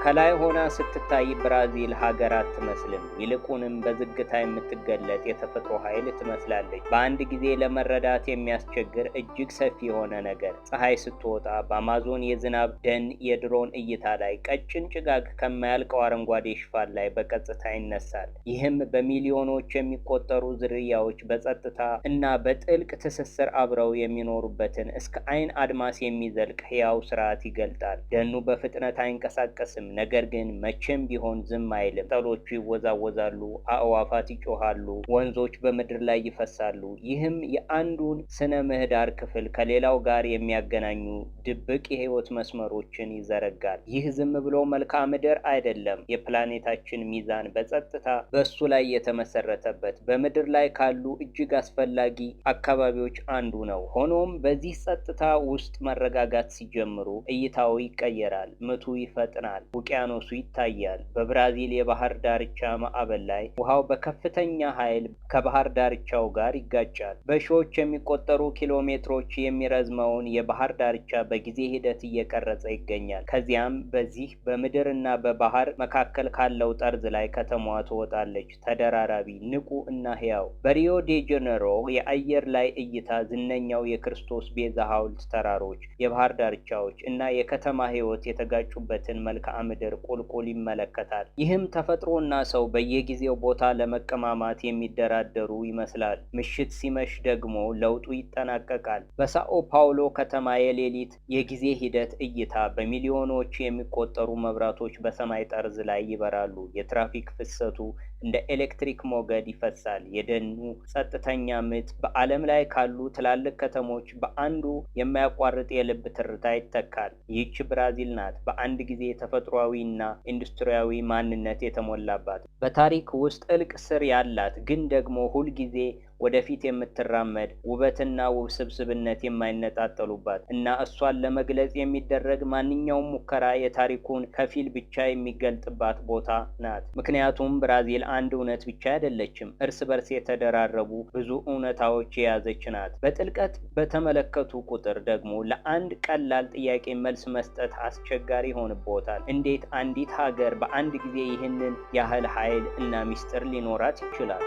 ከላይ ሆና ስትታይ ብራዚል ሀገር አትመስልም። ይልቁንም በዝግታ የምትገለጥ የተፈጥሮ ኃይል ትመስላለች። በአንድ ጊዜ ለመረዳት የሚያስቸግር እጅግ ሰፊ የሆነ ነገር። ፀሐይ ስትወጣ በአማዞን የዝናብ ደን የድሮን እይታ ላይ ቀጭን ጭጋግ ከማያልቀው አረንጓዴ ሽፋን ላይ በቀጥታ ይነሳል። ይህም በሚሊዮኖች የሚቆጠሩ ዝርያዎች በጸጥታ እና በጥልቅ ትስስር አብረው የሚኖሩበትን እስከ አይን አድማስ የሚዘልቅ ሕያው ስርዓት ይገልጣል። ደኑ በፍጥነት አይንቀሳቀስም፣ ነገር ግን መቼም ቢሆን ዝም አይልም። ቅጠሎቹ ይወዛወዛሉ፣ አእዋፋት ይጮሃሉ፣ ወንዞች በምድር ላይ ይፈሳሉ። ይህም የአንዱን ስነ ምህዳር ክፍል ከሌላው ጋር የሚያገናኙ ድብቅ የህይወት መስመሮችን ይዘረጋል። ይህ ዝም ብሎ መልክዓ ምድር አይደለም። የፕላኔታችን ሚዛን በጸጥታ በእሱ ላይ የተመሰረተበት በምድር ላይ ካሉ እጅግ አስፈላጊ አካባቢዎች አንዱ ነው። ሆኖም በዚህ ጸጥታ ውስጥ መረጋጋት ሲጀምሩ እይታው ይቀየራል፣ ምቱ ይፈጥናል፣ ውቅያኖሱ ይታያል። በብራዚል የባህር ዳርቻ ማዕበል ላይ ውሃው በከፍተኛ ኃይል ከባህር ዳርቻው ጋር ይጋጫል። በሺዎች የሚቆጠሩ ኪሎ ሜትሮች የሚረዝመውን የባህር ዳርቻ በጊዜ ሂደት እየቀረጸ ይገኛል። ከዚያም በዚህ በምድር እና በባህር መካከል ካለው ጠርዝ ላይ ከተማዋ ትወጣለች፣ ተደራራቢ፣ ንቁ እና ሕያው። በሪዮ ዴ ጄኔሮ የአየር ላይ እይታ ዝነኛው የክርስቶስ ቤዛ ሐውልት፣ ተራሮች፣ የባህር ዳርቻዎች እና የከተማ ሕይወት የተጋጩበትን መልክዓ ምድር ቁልቁል ይመለከታል። ይህም ተፈጥሮና ሰው በየጊዜው ቦታ ለመቀማማት የሚደራደሩ ይመስላል። ምሽት ሲመሽ ደግሞ ለውጡ ይጠናቀቃል። በሳኦ ፓውሎ ከተማ የሌሊት የጊዜ ሂደት እይታ በሚሊዮኖች የሚቆጠሩ መብራቶች በሰማይ ጠርዝ ላይ ይበራሉ። የትራፊክ ፍሰቱ እንደ ኤሌክትሪክ ሞገድ ይፈሳል። የደኑ ጸጥተኛ ምት በዓለም ላይ ካሉ ትላልቅ ከተሞች በአንዱ የማያቋርጥ የልብ ትርታ ይተካል። ይህች ብራዚል ናት፣ በአንድ ጊዜ ተፈጥሯዊና ኢንዱስትሪያዊ ማንነት የተሞላባት፣ በታሪክ ውስጥ ጥልቅ ስር ያላት፣ ግን ደግሞ ሁልጊዜ ወደፊት የምትራመድ፣ ውበትና ውስብስብነት የማይነጣጠሉባት እና እሷን ለመግለጽ የሚደረግ ማንኛውም ሙከራ የታሪኩን ከፊል ብቻ የሚገልጥባት ቦታ ናት። ምክንያቱም ብራዚል አንድ እውነት ብቻ አይደለችም፣ እርስ በርስ የተደራረቡ ብዙ እውነታዎች የያዘች ናት። በጥልቀት በተመለከቱ ቁጥር ደግሞ ለአንድ ቀላል ጥያቄ መልስ መስጠት አስቸጋሪ ይሆንብዎታል። እንዴት አንዲት ሀገር በአንድ ጊዜ ይህንን ያህል ኃይል እና ሚስጥር ሊኖራት ይችላል?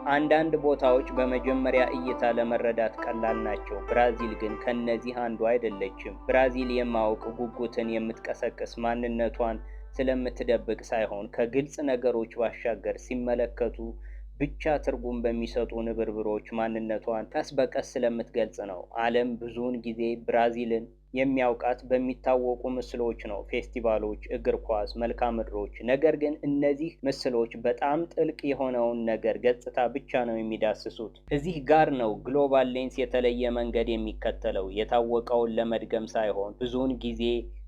አንዳንድ ቦታዎች በመጀመሪያ እይታ ለመረዳት ቀላል ናቸው። ብራዚል ግን ከነዚህ አንዱ አይደለችም። ብራዚል የማወቅ ጉጉትን የምትቀሰቅስ ማንነቷን ስለምትደብቅ ሳይሆን ከግልጽ ነገሮች ባሻገር ሲመለከቱ ብቻ ትርጉም በሚሰጡ ንብርብሮች ማንነቷን ቀስ በቀስ ስለምትገልጽ ነው። ዓለም ብዙውን ጊዜ ብራዚልን የሚያውቃት በሚታወቁ ምስሎች ነው፤ ፌስቲቫሎች፣ እግር ኳስ፣ መልክዓ ምድሮች። ነገር ግን እነዚህ ምስሎች በጣም ጥልቅ የሆነውን ነገር ገጽታ ብቻ ነው የሚዳስሱት። እዚህ ጋር ነው ግሎባል ሌንስ የተለየ መንገድ የሚከተለው። የታወቀውን ለመድገም ሳይሆን ብዙውን ጊዜ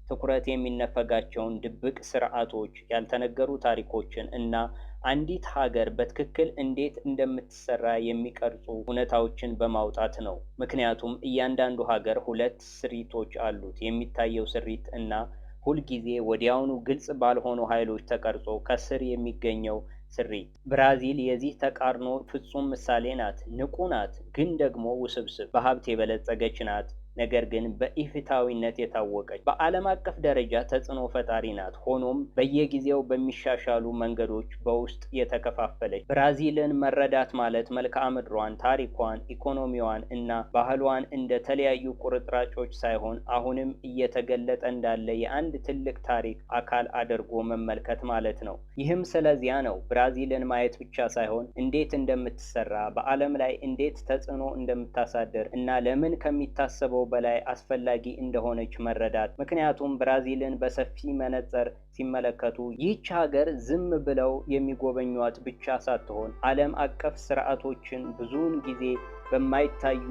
ትኩረት የሚነፈጋቸውን ድብቅ ስርዓቶች፣ ያልተነገሩ ታሪኮችን እና አንዲት ሀገር በትክክል እንዴት እንደምትሰራ የሚቀርጹ እውነታዎችን በማውጣት ነው። ምክንያቱም እያንዳንዱ ሀገር ሁለት ስሪቶች አሉት፤ የሚታየው ስሪት እና ሁልጊዜ ወዲያውኑ ግልጽ ባልሆኑ ኃይሎች ተቀርጾ ከስር የሚገኘው ስሪት። ብራዚል የዚህ ተቃርኖ ፍጹም ምሳሌ ናት። ንቁ ናት፣ ግን ደግሞ ውስብስብ። በሀብት የበለጸገች ናት፣ ነገር ግን በኢፍትሐዊነት የታወቀች። በዓለም አቀፍ ደረጃ ተጽዕኖ ፈጣሪ ናት፣ ሆኖም በየጊዜው በሚሻሻሉ መንገዶች በውስጥ የተከፋፈለች። ብራዚልን መረዳት ማለት መልክዓ ምድሯን፣ ታሪኳን፣ ኢኮኖሚዋን እና ባህሏን እንደ ተለያዩ ቁርጥራጮች ሳይሆን አሁንም እየተገለጠ እንዳለ የአንድ ትልቅ ታሪክ አካል አድርጎ መመልከት ማለት ነው። ይህም ስለዚያ ነው ብራዚልን ማየት ብቻ ሳይሆን እንዴት እንደምትሰራ፣ በዓለም ላይ እንዴት ተጽዕኖ እንደምታሳድር እና ለምን ከሚታሰበው በላይ አስፈላጊ እንደሆነች መረዳት። ምክንያቱም ብራዚልን በሰፊ መነጽር ሲመለከቱ ይህች ሀገር ዝም ብለው የሚጎበኟት ብቻ ሳትሆን ዓለም አቀፍ ስርዓቶችን ብዙውን ጊዜ በማይታዩ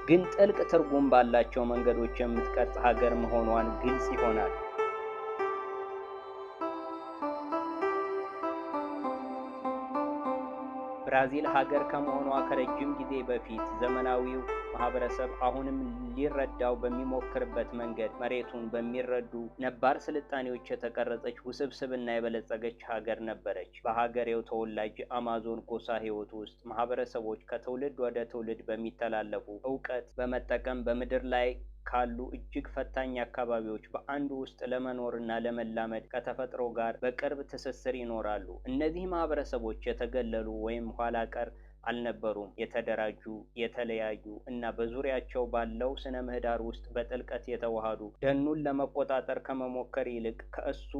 ግን ጥልቅ ትርጉም ባላቸው መንገዶች የምትቀርጽ ሀገር መሆኗን ግልጽ ይሆናል። ብራዚል ሀገር ከመሆኗ ከረጅም ጊዜ በፊት ዘመናዊው ማህበረሰብ አሁንም ሊረዳው በሚሞክርበት መንገድ መሬቱን በሚረዱ ነባር ስልጣኔዎች የተቀረጸች ውስብስብና የበለጸገች ሀገር ነበረች። በሀገሬው ተወላጅ አማዞን ጎሳ ህይወት ውስጥ ማህበረሰቦች ከትውልድ ወደ ትውልድ በሚተላለፉ እውቀት በመጠቀም በምድር ላይ ካሉ እጅግ ፈታኝ አካባቢዎች በአንዱ ውስጥ ለመኖርና ለመላመድ ከተፈጥሮ ጋር በቅርብ ትስስር ይኖራሉ። እነዚህ ማህበረሰቦች የተገለሉ ወይም ኋላ ቀር አልነበሩም። የተደራጁ፣ የተለያዩ እና በዙሪያቸው ባለው ስነ ምህዳር ውስጥ በጥልቀት የተዋሃዱ፣ ደኑን ለመቆጣጠር ከመሞከር ይልቅ ከእሱ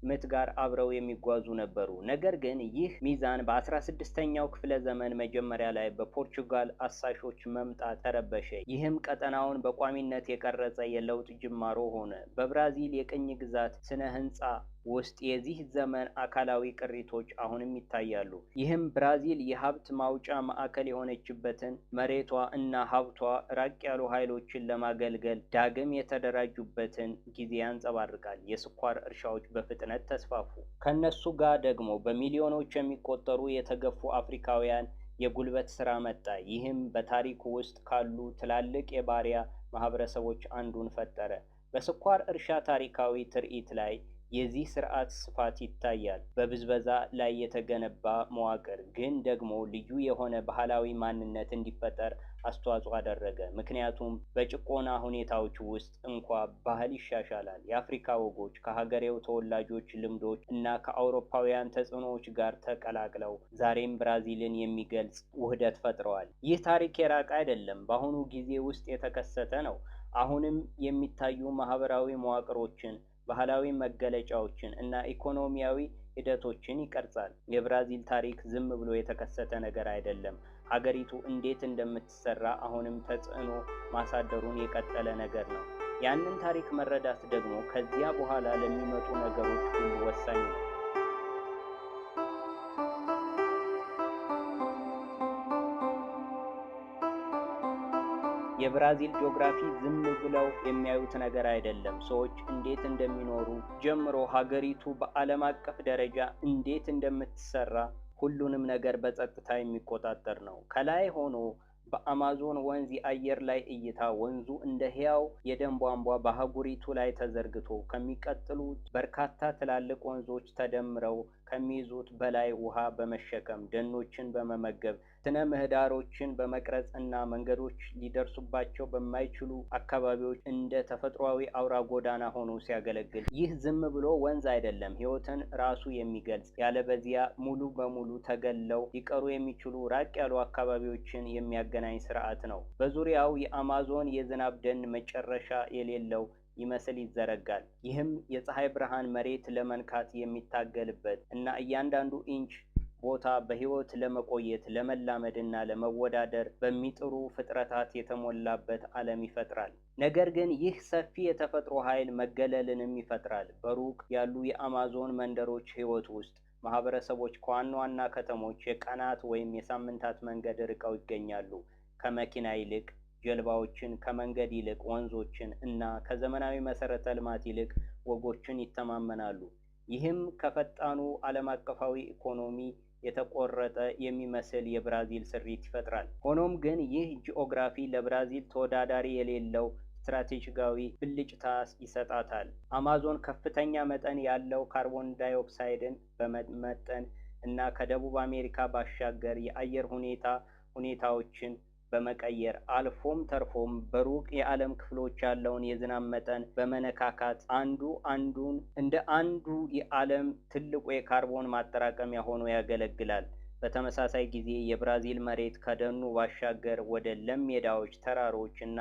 ምት ጋር አብረው የሚጓዙ ነበሩ። ነገር ግን ይህ ሚዛን በ16ኛው ክፍለ ዘመን መጀመሪያ ላይ በፖርቹጋል አሳሾች መምጣት ተረበሸ። ይህም ቀጠናውን በቋሚነት የቀረጸ የለውጥ ጅማሮ ሆነ። በብራዚል የቅኝ ግዛት ስነ ህንፃ ውስጥ የዚህ ዘመን አካላዊ ቅሪቶች አሁንም ይታያሉ። ይህም ብራዚል የሀብት ማውጫ ማዕከል የሆነችበትን መሬቷ እና ሀብቷ ራቅ ያሉ ኃይሎችን ለማገልገል ዳግም የተደራጁበትን ጊዜ ያንጸባርቃል። የስኳር እርሻዎች በፍጥነት ተስፋፉ። ከነሱ ጋር ደግሞ በሚሊዮኖች የሚቆጠሩ የተገፉ አፍሪካውያን የጉልበት ስራ መጣ። ይህም በታሪክ ውስጥ ካሉ ትላልቅ የባሪያ ማህበረሰቦች አንዱን ፈጠረ። በስኳር እርሻ ታሪካዊ ትርኢት ላይ የዚህ ስርዓት ስፋት ይታያል። በብዝበዛ ላይ የተገነባ መዋቅር ግን ደግሞ ልዩ የሆነ ባህላዊ ማንነት እንዲፈጠር አስተዋጽኦ አደረገ። ምክንያቱም በጭቆና ሁኔታዎች ውስጥ እንኳ ባህል ይሻሻላል። የአፍሪካ ወጎች ከሀገሬው ተወላጆች ልምዶች እና ከአውሮፓውያን ተጽዕኖዎች ጋር ተቀላቅለው ዛሬም ብራዚልን የሚገልጽ ውህደት ፈጥረዋል። ይህ ታሪክ የራቀ አይደለም፣ በአሁኑ ጊዜ ውስጥ የተከሰተ ነው። አሁንም የሚታዩ ማህበራዊ መዋቅሮችን፣ ባህላዊ መገለጫዎችን እና ኢኮኖሚያዊ ሂደቶችን ይቀርጻል። የብራዚል ታሪክ ዝም ብሎ የተከሰተ ነገር አይደለም። ሀገሪቱ እንዴት እንደምትሰራ አሁንም ተጽዕኖ ማሳደሩን የቀጠለ ነገር ነው። ያንን ታሪክ መረዳት ደግሞ ከዚያ በኋላ ለሚመጡ ነገሮች ሁሉ ወሳኝ ነው። የብራዚል ጂኦግራፊ ዝም ብለው የሚያዩት ነገር አይደለም። ሰዎች እንዴት እንደሚኖሩ ጀምሮ ሀገሪቱ በዓለም አቀፍ ደረጃ እንዴት እንደምትሰራ ሁሉንም ነገር በጸጥታ የሚቆጣጠር ነው። ከላይ ሆኖ በአማዞን ወንዝ የአየር ላይ እይታ ወንዙ እንደ ህያው የደም ቧንቧ በአህጉሪቱ ላይ ተዘርግቶ ከሚቀጥሉት በርካታ ትላልቅ ወንዞች ተደምረው ከሚይዙት በላይ ውሃ በመሸከም፣ ደኖችን በመመገብ፣ ስነ ምህዳሮችን በመቅረጽ እና መንገዶች ሊደርሱባቸው በማይችሉ አካባቢዎች እንደ ተፈጥሯዊ አውራ ጎዳና ሆኖ ሲያገለግል፣ ይህ ዝም ብሎ ወንዝ አይደለም፣ ህይወትን ራሱ የሚገልጽ፣ ያለበዚያ ሙሉ በሙሉ ተገለው ሊቀሩ የሚችሉ ራቅ ያሉ አካባቢዎችን የሚያገናኝ ስርዓት ነው። በዙሪያው የአማዞን የዝናብ ደን መጨረሻ የሌለው ይመስል ይዘረጋል። ይህም የፀሐይ ብርሃን መሬት ለመንካት የሚታገልበት እና እያንዳንዱ ኢንች ቦታ በህይወት ለመቆየት፣ ለመላመድ እና ለመወዳደር በሚጥሩ ፍጥረታት የተሞላበት ዓለም ይፈጥራል። ነገር ግን ይህ ሰፊ የተፈጥሮ ኃይል መገለልንም ይፈጥራል። በሩቅ ያሉ የአማዞን መንደሮች ህይወት ውስጥ ማህበረሰቦች ከዋና ዋና ከተሞች የቀናት ወይም የሳምንታት መንገድ ርቀው ይገኛሉ። ከመኪና ይልቅ ጀልባዎችን፣ ከመንገድ ይልቅ ወንዞችን እና ከዘመናዊ መሰረተ ልማት ይልቅ ወጎችን ይተማመናሉ። ይህም ከፈጣኑ ዓለም አቀፋዊ ኢኮኖሚ የተቆረጠ የሚመስል የብራዚል ስሪት ይፈጥራል። ሆኖም ግን ይህ ጂኦግራፊ ለብራዚል ተወዳዳሪ የሌለው ስትራቴጂካዊ ብልጭታ ይሰጣታል። አማዞን ከፍተኛ መጠን ያለው ካርቦን ዳይኦክሳይድን በመመጠን እና ከደቡብ አሜሪካ ባሻገር የአየር ሁኔታዎችን በመቀየር፣ አልፎም ተርፎም በሩቅ የዓለም ክፍሎች ያለውን የዝናብ መጠን በመነካካት አንዱ አንዱን እንደ አንዱ የዓለም ትልቁ የካርቦን ማጠራቀሚያ ሆኖ ያገለግላል። በተመሳሳይ ጊዜ የብራዚል መሬት ከደኑ ባሻገር ወደ ለም ሜዳዎች፣ ተራሮች እና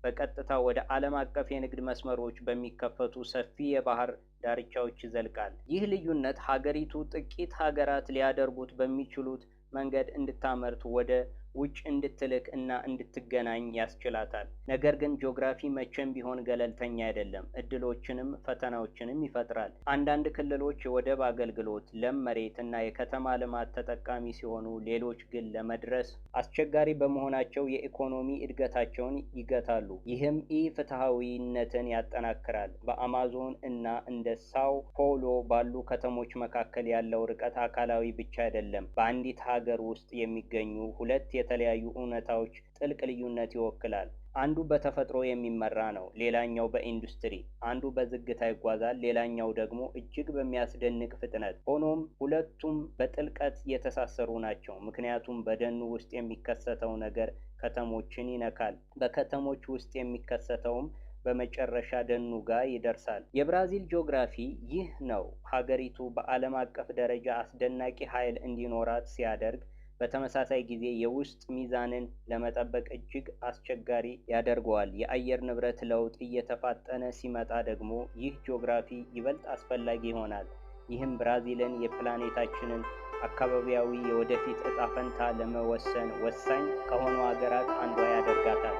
በቀጥታ ወደ ዓለም አቀፍ የንግድ መስመሮች በሚከፈቱ ሰፊ የባህር ዳርቻዎች ይዘልቃል። ይህ ልዩነት ሀገሪቱ ጥቂት ሀገራት ሊያደርጉት በሚችሉት መንገድ እንድታመርት፣ ወደ ውጭ እንድትልክ እና እንድትገናኝ ያስችላታል። ነገር ግን ጂኦግራፊ መቼም ቢሆን ገለልተኛ አይደለም። እድሎችንም ፈተናዎችንም ይፈጥራል። አንዳንድ ክልሎች የወደብ አገልግሎት፣ ለም መሬት እና የከተማ ልማት ተጠቃሚ ሲሆኑ፣ ሌሎች ግን ለመድረስ አስቸጋሪ በመሆናቸው የኢኮኖሚ እድገታቸውን ይገታሉ። ይህም ኢፍትሐዊነትን ያጠናክራል። በአማዞን እና እንደ ሳው ፖሎ ባሉ ከተሞች መካከል ያለው ርቀት አካላዊ ብቻ አይደለም። በአንዲት ሀገር ውስጥ የሚገኙ ሁለት የተለያዩ እውነታዎች ጥልቅ ልዩነት ይወክላል። አንዱ በተፈጥሮ የሚመራ ነው፣ ሌላኛው በኢንዱስትሪ። አንዱ በዝግታ ይጓዛል፣ ሌላኛው ደግሞ እጅግ በሚያስደንቅ ፍጥነት። ሆኖም ሁለቱም በጥልቀት የተሳሰሩ ናቸው፣ ምክንያቱም በደኑ ውስጥ የሚከሰተው ነገር ከተሞችን ይነካል፣ በከተሞች ውስጥ የሚከሰተውም በመጨረሻ ደኑ ጋር ይደርሳል። የብራዚል ጂኦግራፊ ይህ ነው። ሀገሪቱ በዓለም አቀፍ ደረጃ አስደናቂ ኃይል እንዲኖራት ሲያደርግ በተመሳሳይ ጊዜ የውስጥ ሚዛንን ለመጠበቅ እጅግ አስቸጋሪ ያደርገዋል። የአየር ንብረት ለውጥ እየተፋጠነ ሲመጣ ደግሞ ይህ ጂኦግራፊ ይበልጥ አስፈላጊ ይሆናል። ይህም ብራዚልን የፕላኔታችንን አካባቢያዊ የወደፊት እጣ ፈንታ ለመወሰን ወሳኝ ከሆኑ ሀገራት አንዷ ያደርጋታል።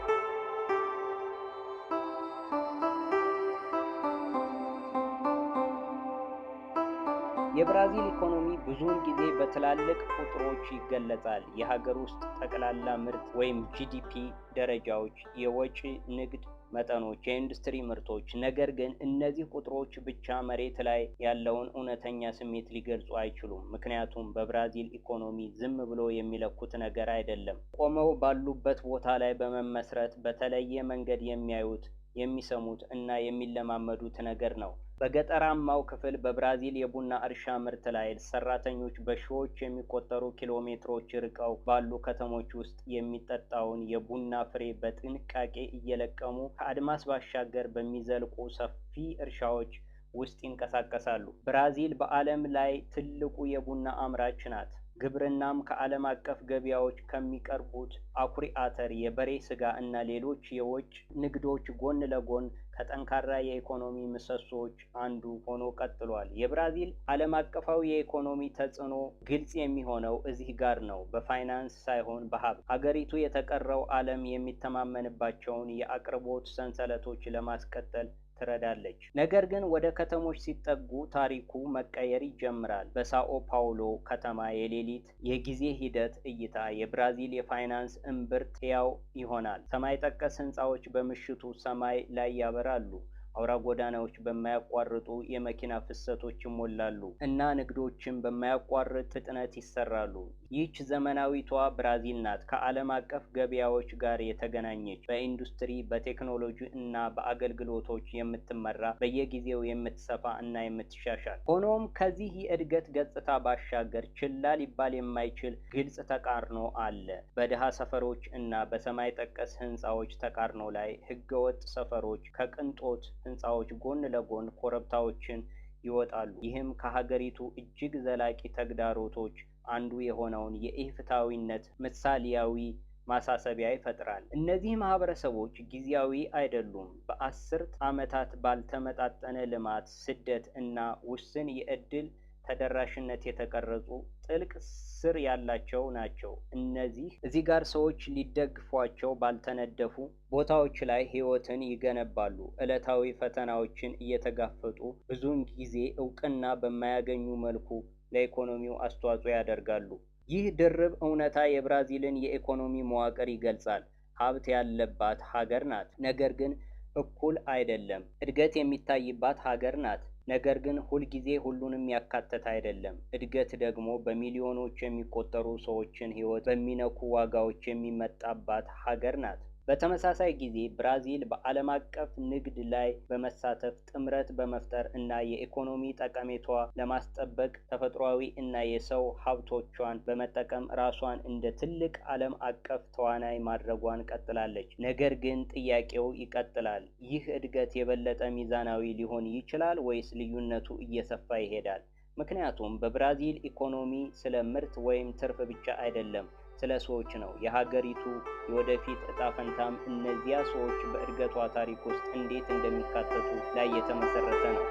የብራዚል ኢኮኖሚ ብዙውን ጊዜ በትላልቅ ቁጥሮች ይገለጻል። የሀገር ውስጥ ጠቅላላ ምርት ወይም GDP ደረጃዎች፣ የወጪ ንግድ መጠኖች፣ የኢንዱስትሪ ምርቶች። ነገር ግን እነዚህ ቁጥሮች ብቻ መሬት ላይ ያለውን እውነተኛ ስሜት ሊገልጹ አይችሉም። ምክንያቱም በብራዚል ኢኮኖሚ ዝም ብሎ የሚለኩት ነገር አይደለም። ቆመው ባሉበት ቦታ ላይ በመመስረት በተለየ መንገድ የሚያዩት፣ የሚሰሙት እና የሚለማመዱት ነገር ነው። በገጠራማው ክፍል በብራዚል የቡና እርሻ ምርት ላይ ሰራተኞች በሺዎች የሚቆጠሩ ኪሎ ሜትሮች ርቀው ባሉ ከተሞች ውስጥ የሚጠጣውን የቡና ፍሬ በጥንቃቄ እየለቀሙ ከአድማስ ባሻገር በሚዘልቁ ሰፊ እርሻዎች ውስጥ ይንቀሳቀሳሉ። ብራዚል በዓለም ላይ ትልቁ የቡና አምራች ናት። ግብርናም ከዓለም አቀፍ ገበያዎች ከሚቀርቡት አኩሪ አተር፣ የበሬ ስጋ እና ሌሎች የወጪ ንግዶች ጎን ለጎን ከጠንካራ የኢኮኖሚ ምሰሶዎች አንዱ ሆኖ ቀጥሏል። የብራዚል ዓለም አቀፋዊ የኢኮኖሚ ተጽዕኖ ግልጽ የሚሆነው እዚህ ጋር ነው፣ በፋይናንስ ሳይሆን በሀብት። ሀገሪቱ የተቀረው ዓለም የሚተማመንባቸውን የአቅርቦት ሰንሰለቶች ለማስቀጠል ትረዳለች። ነገር ግን ወደ ከተሞች ሲጠጉ ታሪኩ መቀየር ይጀምራል። በሳኦ ፓውሎ ከተማ የሌሊት የጊዜ ሂደት እይታ የብራዚል የፋይናንስ እምብርት ሕያው ይሆናል። ሰማይ ጠቀስ ሕንፃዎች በምሽቱ ሰማይ ላይ ያበራሉ። አውራ ጎዳናዎች በማያቋርጡ የመኪና ፍሰቶች ይሞላሉ እና ንግዶችም በማያቋርጥ ፍጥነት ይሰራሉ። ይህች ዘመናዊቷ ብራዚል ናት፣ ከዓለም አቀፍ ገበያዎች ጋር የተገናኘች፣ በኢንዱስትሪ፣ በቴክኖሎጂ እና በአገልግሎቶች የምትመራ፣ በየጊዜው የምትሰፋ እና የምትሻሻል። ሆኖም ከዚህ የእድገት ገጽታ ባሻገር ችላ ሊባል የማይችል ግልጽ ተቃርኖ አለ። በድሃ ሰፈሮች እና በሰማይ ጠቀስ ሕንፃዎች ተቃርኖ ላይ ህገወጥ ሰፈሮች ከቅንጦት ሕንፃዎች ጎን ለጎን ኮረብታዎችን ይወጣሉ። ይህም ከሀገሪቱ እጅግ ዘላቂ ተግዳሮቶች አንዱ የሆነውን የኢፍትሐዊነት ምሳሌያዊ ማሳሰቢያ ይፈጥራል። እነዚህ ማህበረሰቦች ጊዜያዊ አይደሉም። በአስርት ዓመታት ባልተመጣጠነ ልማት፣ ስደት እና ውስን የዕድል ተደራሽነት የተቀረጹ ጥልቅ ስር ያላቸው ናቸው። እነዚህ እዚህ ጋር ሰዎች ሊደግፏቸው ባልተነደፉ ቦታዎች ላይ ህይወትን ይገነባሉ። ዕለታዊ ፈተናዎችን እየተጋፈጡ ብዙውን ጊዜ እውቅና በማያገኙ መልኩ ለኢኮኖሚው አስተዋጽኦ ያደርጋሉ። ይህ ድርብ እውነታ የብራዚልን የኢኮኖሚ መዋቅር ይገልጻል። ሀብት ያለባት ሀገር ናት፣ ነገር ግን እኩል አይደለም። እድገት የሚታይባት ሀገር ናት፣ ነገር ግን ሁልጊዜ ሁሉንም ያካተተ አይደለም። እድገት ደግሞ በሚሊዮኖች የሚቆጠሩ ሰዎችን ህይወት በሚነኩ ዋጋዎች የሚመጣባት ሀገር ናት። በተመሳሳይ ጊዜ ብራዚል በዓለም አቀፍ ንግድ ላይ በመሳተፍ፣ ጥምረት በመፍጠር እና የኢኮኖሚ ጠቀሜታዋ ለማስጠበቅ ተፈጥሯዊ እና የሰው ሀብቶቿን በመጠቀም ራሷን እንደ ትልቅ ዓለም አቀፍ ተዋናይ ማድረጓን ቀጥላለች። ነገር ግን ጥያቄው ይቀጥላል። ይህ እድገት የበለጠ ሚዛናዊ ሊሆን ይችላል ወይስ ልዩነቱ እየሰፋ ይሄዳል? ምክንያቱም በብራዚል ኢኮኖሚ ስለ ምርት ወይም ትርፍ ብቻ አይደለም፣ ስለ ሰዎች ነው። የሀገሪቱ የወደፊት እጣ ፈንታም እነዚያ ሰዎች በእድገቷ ታሪክ ውስጥ እንዴት እንደሚካተቱ ላይ የተመሰረተ ነው።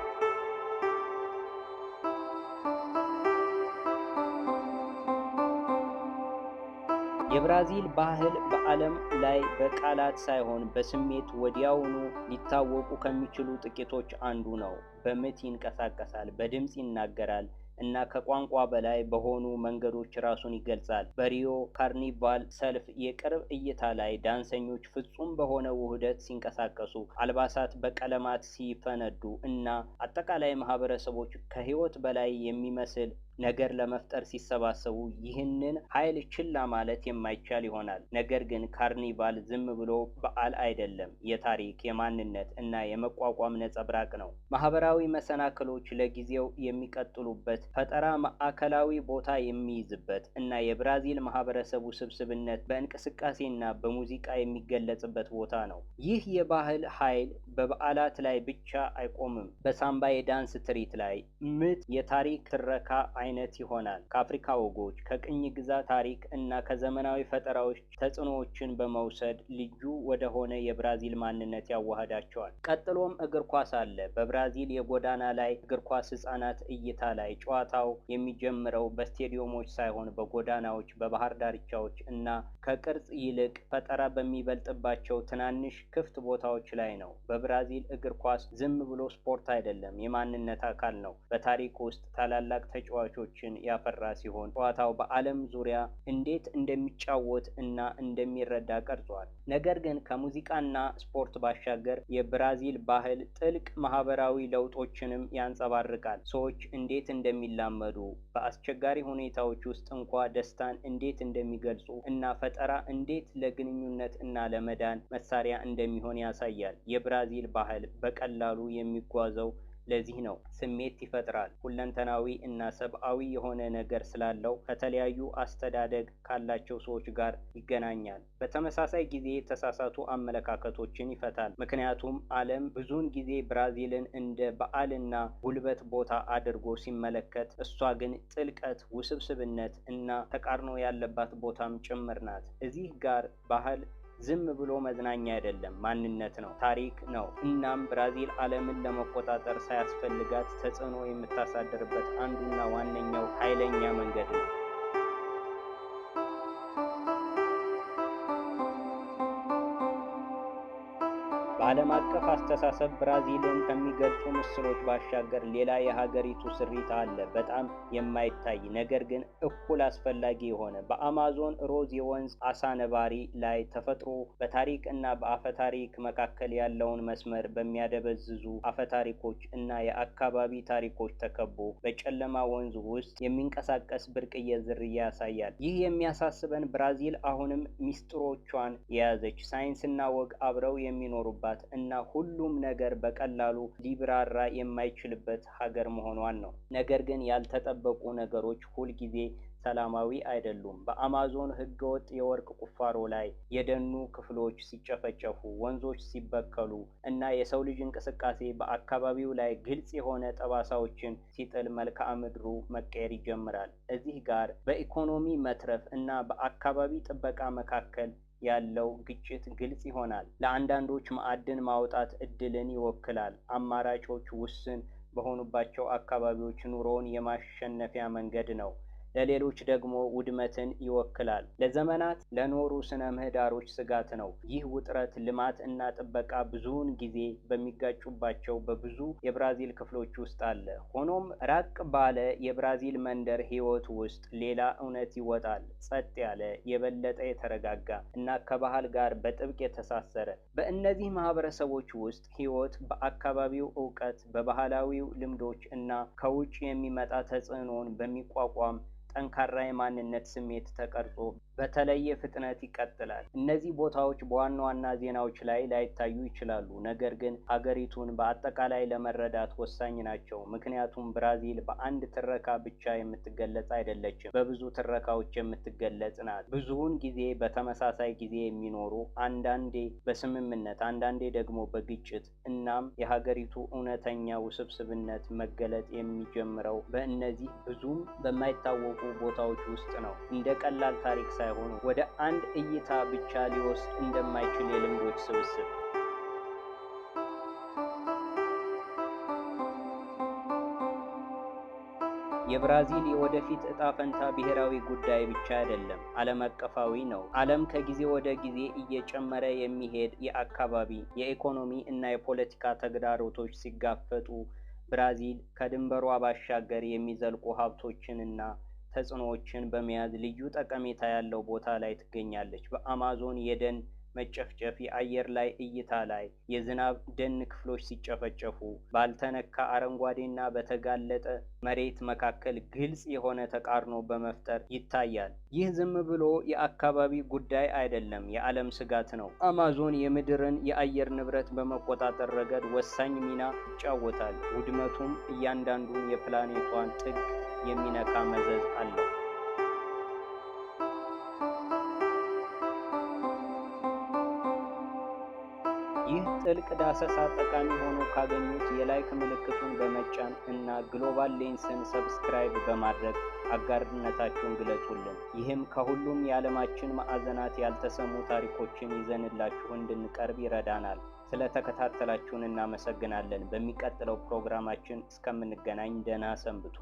የብራዚል ባህል በዓለም ላይ በቃላት ሳይሆን በስሜት ወዲያውኑ ሊታወቁ ከሚችሉ ጥቂቶች አንዱ ነው። በምት ይንቀሳቀሳል፣ በድምፅ ይናገራል እና ከቋንቋ በላይ በሆኑ መንገዶች ራሱን ይገልጻል። በሪዮ ካርኒቫል ሰልፍ የቅርብ እይታ ላይ ዳንሰኞች ፍጹም በሆነ ውህደት ሲንቀሳቀሱ፣ አልባሳት በቀለማት ሲፈነዱ እና አጠቃላይ ማህበረሰቦች ከህይወት በላይ የሚመስል ነገር ለመፍጠር ሲሰባሰቡ ይህንን ኃይል ችላ ማለት የማይቻል ይሆናል። ነገር ግን ካርኒቫል ዝም ብሎ በዓል አይደለም። የታሪክ፣ የማንነት እና የመቋቋም ነጸብራቅ ነው። ማህበራዊ መሰናክሎች ለጊዜው የሚቀጥሉበት፣ ፈጠራ ማዕከላዊ ቦታ የሚይዝበት እና የብራዚል ማህበረሰብ ውስብስብነት በእንቅስቃሴና በሙዚቃ የሚገለጽበት ቦታ ነው። ይህ የባህል ኃይል በበዓላት ላይ ብቻ አይቆምም። በሳምባ የዳንስ ትርኢት ላይ ምት የታሪክ ትረካ አይነት ይሆናል። ከአፍሪካ ወጎች፣ ከቅኝ ግዛት ታሪክ እና ከዘመናዊ ፈጠራዎች ተጽዕኖዎችን በመውሰድ ልዩ ወደሆነ የብራዚል ማንነት ያዋህዳቸዋል። ቀጥሎም እግር ኳስ አለ። በብራዚል የጎዳና ላይ እግር ኳስ ህጻናት እይታ ላይ ጨዋታው የሚጀምረው በስቴዲየሞች ሳይሆን በጎዳናዎች፣ በባህር ዳርቻዎች እና ከቅርጽ ይልቅ ፈጠራ በሚበልጥባቸው ትናንሽ ክፍት ቦታዎች ላይ ነው። በብራዚል እግር ኳስ ዝም ብሎ ስፖርት አይደለም፣ የማንነት አካል ነው። በታሪክ ውስጥ ታላላቅ ተጫዋቾችን ያፈራ ሲሆን ጨዋታው በዓለም ዙሪያ እንዴት እንደሚጫወት እና እንደሚረዳ ቀርጿል። ነገር ግን ከሙዚቃና ስፖርት ባሻገር የብራዚል ባህል ጥልቅ ማህበራዊ ለውጦችንም ያንጸባርቃል። ሰዎች እንዴት እንደሚላመዱ፣ በአስቸጋሪ ሁኔታዎች ውስጥ እንኳ ደስታን እንዴት እንደሚገልጹ እና ፈጠራ እንዴት ለግንኙነት እና ለመዳን መሳሪያ እንደሚሆን ያሳያል። የብራዚል ባህል በቀላሉ የሚጓዘው ለዚህ ነው። ስሜት ይፈጥራል። ሁለንተናዊ እና ሰብአዊ የሆነ ነገር ስላለው ከተለያዩ አስተዳደግ ካላቸው ሰዎች ጋር ይገናኛል። በተመሳሳይ ጊዜ የተሳሳቱ አመለካከቶችን ይፈታል። ምክንያቱም ዓለም ብዙውን ጊዜ ብራዚልን እንደ በዓልና ጉልበት ቦታ አድርጎ ሲመለከት፣ እሷ ግን ጥልቀት፣ ውስብስብነት እና ተቃርኖ ያለባት ቦታም ጭምር ናት። እዚህ ጋር ባህል ዝም ብሎ መዝናኛ አይደለም፣ ማንነት ነው፣ ታሪክ ነው። እናም ብራዚል ዓለምን ለመቆጣጠር ሳያስፈልጋት ተጽዕኖ የምታሳድርበት አንዱና ዋነኛው ኃይለኛ መንገድ ነው። በዓለም አቀፍ አስተሳሰብ ብራዚልን ከሚገልጹ ምስሎች ባሻገር ሌላ የሀገሪቱ ስሪት አለ። በጣም የማይታይ ነገር ግን እኩል አስፈላጊ የሆነ። በአማዞን ሮዝ የወንዝ አሳ ነባሪ ላይ ተፈጥሮ በታሪክ እና በአፈታሪክ መካከል ያለውን መስመር በሚያደበዝዙ አፈታሪኮች እና የአካባቢ ታሪኮች ተከቦ በጨለማ ወንዝ ውስጥ የሚንቀሳቀስ ብርቅዬ ዝርያ ያሳያል። ይህ የሚያሳስበን ብራዚል አሁንም ሚስጥሮቿን የያዘች፣ ሳይንስና ወግ አብረው የሚኖሩባት እና ሁሉም ነገር በቀላሉ ሊብራራ የማይችልበት ሀገር መሆኗን ነው። ነገር ግን ያልተጠበቁ ነገሮች ሁልጊዜ ሰላማዊ አይደሉም። በአማዞን ህገወጥ የወርቅ ቁፋሮ ላይ የደኑ ክፍሎች ሲጨፈጨፉ፣ ወንዞች ሲበከሉ እና የሰው ልጅ እንቅስቃሴ በአካባቢው ላይ ግልጽ የሆነ ጠባሳዎችን ሲጥል መልክዓ ምድሩ መቀየር ይጀምራል። እዚህ ጋር በኢኮኖሚ መትረፍ እና በአካባቢ ጥበቃ መካከል ያለው ግጭት ግልጽ ይሆናል። ለአንዳንዶች ማዕድን ማውጣት እድልን ይወክላል። አማራጮች ውስን በሆኑባቸው አካባቢዎች ኑሮውን የማሸነፊያ መንገድ ነው። ለሌሎች ደግሞ ውድመትን ይወክላል። ለዘመናት ለኖሩ ስነ ምህዳሮች ስጋት ነው። ይህ ውጥረት ልማት እና ጥበቃ ብዙውን ጊዜ በሚጋጩባቸው በብዙ የብራዚል ክፍሎች ውስጥ አለ። ሆኖም ራቅ ባለ የብራዚል መንደር ህይወት ውስጥ ሌላ እውነት ይወጣል። ጸጥ ያለ፣ የበለጠ የተረጋጋ እና ከባህል ጋር በጥብቅ የተሳሰረ። በእነዚህ ማህበረሰቦች ውስጥ ህይወት በአካባቢው እውቀት፣ በባህላዊው ልምዶች እና ከውጭ የሚመጣ ተጽዕኖን በሚቋቋም ጠንካራ የማንነት ስሜት ተቀርጾ በተለየ ፍጥነት ይቀጥላል። እነዚህ ቦታዎች በዋና ዋና ዜናዎች ላይ ላይታዩ ይችላሉ፣ ነገር ግን ሀገሪቱን በአጠቃላይ ለመረዳት ወሳኝ ናቸው። ምክንያቱም ብራዚል በአንድ ትረካ ብቻ የምትገለጽ አይደለችም፣ በብዙ ትረካዎች የምትገለጽ ናት። ብዙውን ጊዜ በተመሳሳይ ጊዜ የሚኖሩ፣ አንዳንዴ በስምምነት፣ አንዳንዴ ደግሞ በግጭት። እናም የሀገሪቱ እውነተኛ ውስብስብነት መገለጥ የሚጀምረው በእነዚህ ብዙም በማይታወቁ ቦታዎች ውስጥ ነው። እንደ ቀላል ታሪክ ሳይሆን ወደ አንድ እይታ ብቻ ሊወስድ እንደማይችል የልምዶች ስብስብ። የብራዚል የወደፊት እጣ ፈንታ ብሔራዊ ጉዳይ ብቻ አይደለም፣ ዓለም አቀፋዊ ነው። ዓለም ከጊዜ ወደ ጊዜ እየጨመረ የሚሄድ የአካባቢ፣ የኢኮኖሚ እና የፖለቲካ ተግዳሮቶች ሲጋፈጡ ብራዚል ከድንበሯ ባሻገር የሚዘልቁ ሀብቶችንና ተጽዕኖዎችን በመያዝ ልዩ ጠቀሜታ ያለው ቦታ ላይ ትገኛለች። በአማዞን የደን መጨፍጨፍ የአየር ላይ እይታ ላይ የዝናብ ደን ክፍሎች ሲጨፈጨፉ ባልተነካ አረንጓዴና በተጋለጠ መሬት መካከል ግልጽ የሆነ ተቃርኖ በመፍጠር ይታያል። ይህ ዝም ብሎ የአካባቢ ጉዳይ አይደለም፣ የዓለም ስጋት ነው። አማዞን የምድርን የአየር ንብረት በመቆጣጠር ረገድ ወሳኝ ሚና ይጫወታል። ውድመቱም እያንዳንዱን የፕላኔቷን ጥግ የሚነካ መዘዝ አለው። ይህ ጥልቅ ዳሰሳ ጠቃሚ ሆኖ ካገኙት የ like ምልክቱን በመጫን እና ግሎባል ሌንስን subscribe በማድረግ አጋርነታችሁን ግለጹልን። ይህም ከሁሉም የዓለማችን ማዕዘናት ያልተሰሙ ታሪኮችን ይዘንላችሁ እንድንቀርብ ይረዳናል። ስለተከታተላችሁን እናመሰግናለን። በሚቀጥለው ፕሮግራማችን እስከምንገናኝ ደህና ሰንብቱ።